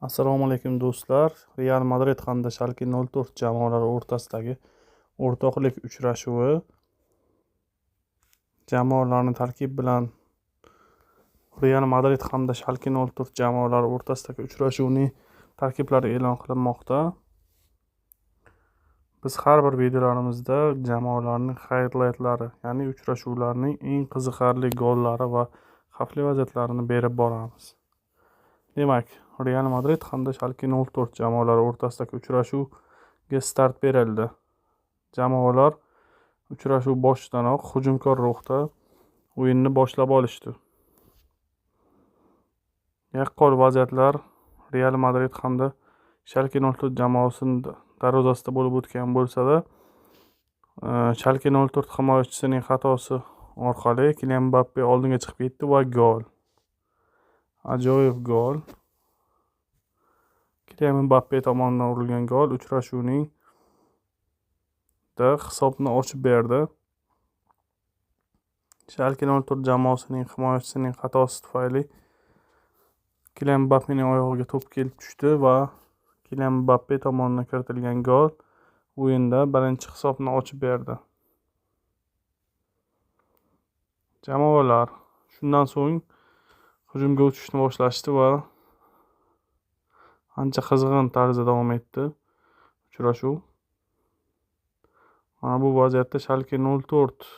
Assalomu alaykum do'stlar. Real Madrid hamda Schalke 04 jamoalari o'rtasidagi o'rtoqlik uchrashuvi jamoalarni tarkib bilan Real Madrid hamda Schalke 04 jamoalari o'rtasidagi uchrashuvning tarkiblari e'lon qilinmoqda. Biz har bir videolarimizda jamoalarning highlightlari, ya'ni uchrashuvlarning eng qiziqarli gollari va xavfli vaziyatlarini berib boramiz. Demak, Real Madrid hamda Schalke 04 jamoalari o'rtasidagi uchrashuvga start berildi. Jamoalar uchrashuv boshidanoq hujumkor ruhda o'yinni boshlab olishdi. Yaqqol vaziyatlar Real Madrid hamda Schalke 04 jamoasining darvozasida bo'lib o'tgan bo'lsa-da, Schalke 04 himoyachisining xatosi orqali Kylian Mbappe oldinga chiqib ketdi va gol. Ajoyib gol. Kylian Mbappe tomonidan urilgan gol uchrashuvning da hisobni ochib berdi. Schalke 04 jamoasining himoyachisining xatosi tufayli Kylian Mbappening oyog'iga to'p kelib tushdi va Kylian Mbappe tomonidan kiritilgan gol o'yinda birinchi hisobni ochib berdi. Jamoalar shundan so'ng hujumga o'tishni boshlashdi va ancha qizg'in tarzda davom etdi uchrashuv. Mana bu vaziyatda Schalke 04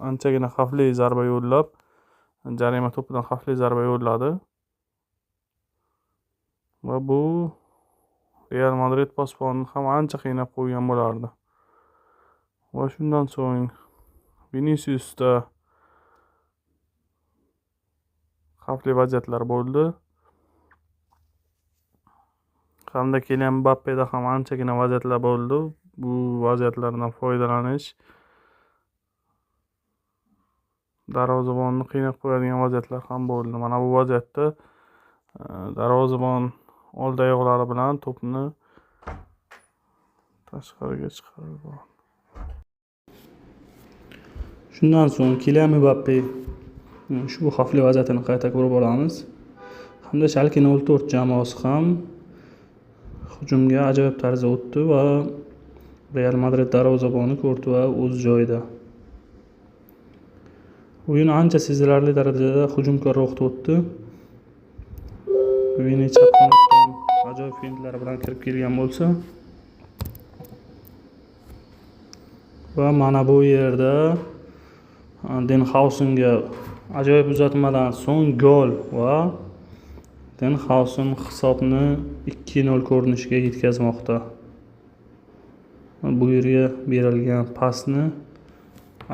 anchagina xavfli zarba yo'llab, jarima to'pidan xavfli zarba yo'lladi. Va bu Real Madrid posbonini ham ancha qiynab qo'ygan bo'lardi. Va shundan so'ng Viniciusda xavfli vaziyatlar bo'ldi. Hamda Kylian Mbappeda ham anchagina vaziyatlar bo'ldi. Bu vaziyatlardan foydalanish darvozabonni qiynab qo'yadigan vaziyatlar ham bo'ldi. Mana bu vaziyatda darvozabon old oyoqlari bilan to'pni tashqariga chiqarib yubordi. Shundan so'ng Kylian Mbappe ushbu xavfli vaziyatini qayta ko'rib olamiz. Hamda Schalke 04 jamoasi ham hujumga ajoyib tarzda o'tdi va Real Madrid darvozaboni Courtois o'z joyida. O'yin ancha sezilarli darajada hujumkor ruhda o'tdi. Vini chap qanotdan ajoyib fintlar bilan kirib kelgan bo'lsa va mana bu yerda Denhausenga ajoyib uzatmadan so'ng gol va Denhausen hisobni 2-0 ko'rinishiga yetkazmoqda. Bu yerga berilgan pasni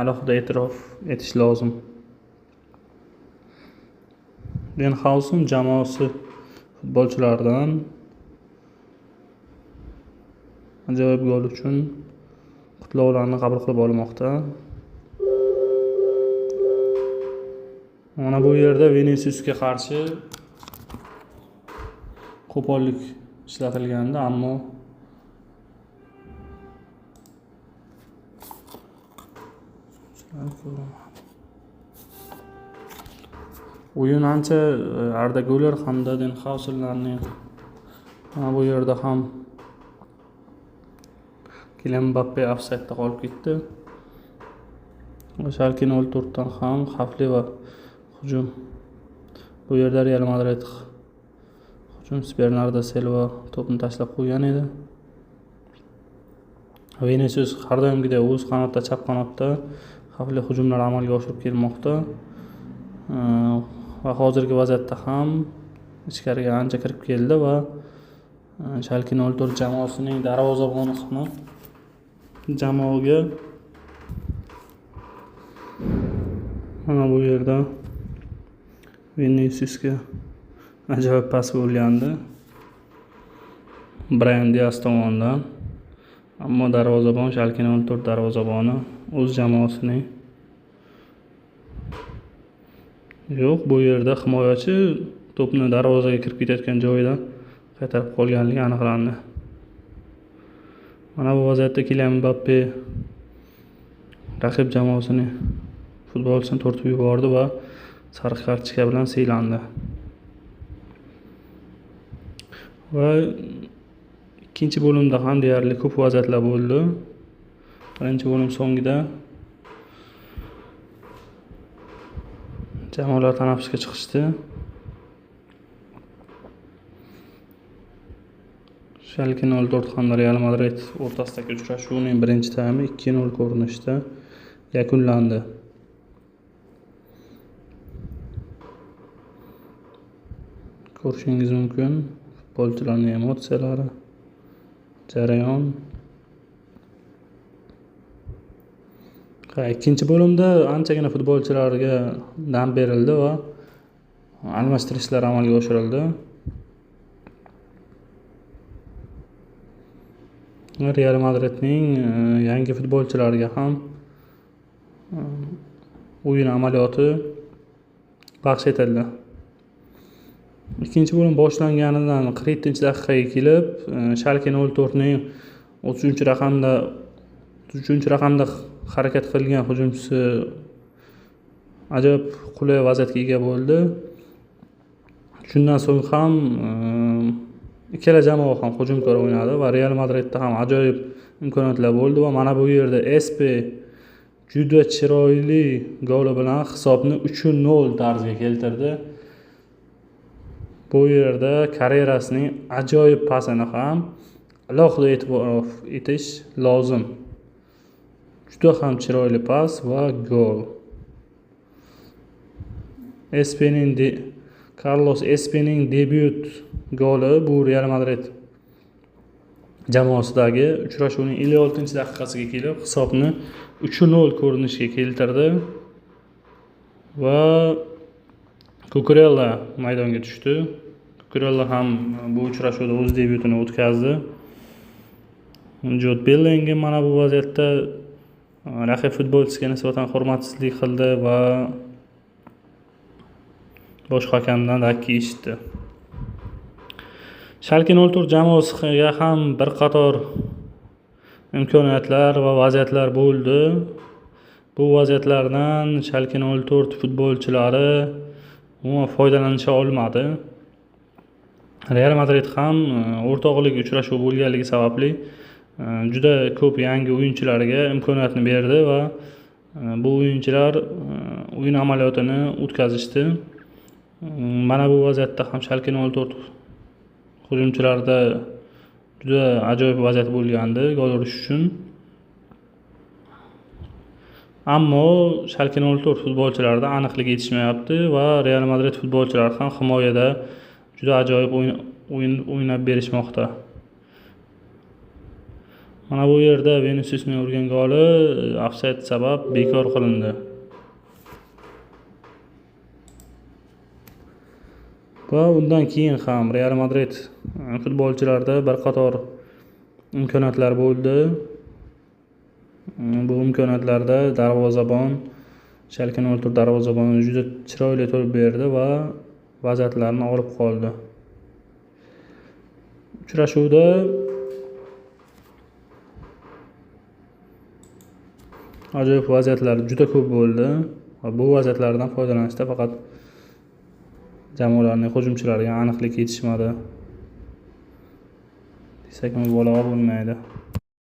alohida e'tirof etish lozim. Denhausen jamoasi futbolchilaridan ajoyib gol uchun qutlovlarni qabul qilib olmoqda. Mana bu yerda Viniciusga qarshi qo'pollik ishlatilgandi, ammo o'yin ancha Arda Güler hamda Denhausenlarning mana bu yerda ham Kylian Mbappe ofsaydda qolib ketdi. Schalke 04 dan ham xavfli va hujum. Bu yerda Real Madrid hujumchisi Bernardo Silva to'pni tashlab qo'ygan edi. Vinicius har doimgidek o'z qanotda, chap qanotda xavfli hujumlar amalga oshirib kelmoqda. Va hozirgi vaziyatda ham ichkariga ancha kirib keldi va Schalke 04 jamoasining darvozaboni ham jamoaga mana bu yerda Viniciusga ajoyib pas bo'lgandi Brahim Diaz tomonidan, ammo darvozabon Schalke 04 darvozaboni o'z jamoasining yo'q, bu yerda himoyachi to'pni darvozaga kirib ketayotgan joyidan qaytarib qolganligi aniqlandi. Mana bu vaziyatda Kylian Mbappe raqib jamoasining futbolchisini tortib yubordi va sariq kartochka bilan siylandi. Va ikkinchi bo'limda ham deyarli ko'p vaziyatlar bo'ldi. Birinchi bo'lim so'ngida jamoalar tanaffusga chiqishdi. Schalke 04 hamda Real Madrid o'rtasidagi uchrashuvning birinchi taymi 2-0 ko'rinishda yakunlandi. Ko'rishingiz mumkin futbolchilarning emotsiyalari, jarayon. Ikkinchi bo'limda anchagina futbolchilarga dam berildi va almashtirishlar amalga oshirildi. Real Madridning yangi futbolchilariga ham o'yin amaliyoti baxsh etildi. Ikkinchi bo'lim boshlanganidan 47-daqiqaga kelib, Schalke 04ning 33-raqamda harakat qilgan hujumchisi ajoyib qulay vaziyatga ega bo'ldi. Shundan so'ng ham ikkala jamoa ham hujumkor o'ynadi va Real Madridda ham ajoyib imkoniyatlar bo'ldi va mana bu yerda Espe juda chiroyli goli bilan hisobni 3-0 tarzga keltirdi. Bu yerda Carrerasning ajoyib pasini ham alohida e'tirof etish lozim. Juda ham chiroyli pas va gol. Carlos Espening debyut goli bu Real Madrid jamoasidagi uchrashuvning 56-daqiqasiga kelib hisobni 3-0 ko'rinishga keltirdi va Cucurella maydonga tushdi. Cucurella ham bu uchrashuvda o'z debyutini o'tkazdi. Jude Bellingham mana bu vaziyatda raqib futbolchisiga nisbatan hurmatsizlik qildi va bosh hakamdan dakki eshitdi. Schalke 04 jamoasiga ham bir qator imkoniyatlar va vaziyatlar bo'ldi. Bu vaziyatlardan Schalke 04 futbolchilari umuman foydalanisha olmadi. Real Madrid ham o'rtoqlik uchrashuvi bo'lganligi sababli juda ko'p yangi o'yinchilarga imkoniyatni berdi va bu o'yinchilar o'yin amaliyotini o'tkazishdi. Mana bu vaziyatda ham Schalke 04 hujumchilarida juda ajoyib vaziyat bo'lgandi gol urish uchun. Ammo Schalke 04 futbolchilarida aniqlik yetishmayapti va Real Madrid futbolchilari ham himoyada juda ajoyib o'yin o'ynab berishmoqda. Mana bu yerda Viniciusning urgan goli ofsayd sabab bekor qilindi. Va undan keyin ham Real Madrid futbolchilarida bir qator imkoniyatlar bo'ldi. Bu imkoniyatlarda darvozabon Schalke 04 darvozaboni juda chiroyli turib berdi va vaziyatlarni olib qoldi. Uchrashuvda ajoyib vaziyatlar juda ko'p bo'ldi va bu vaziyatlardan foydalanishda faqat jamoalarning hujumchilariga aniqlik yetishmadi desak mubolag'a bo'lmaydi.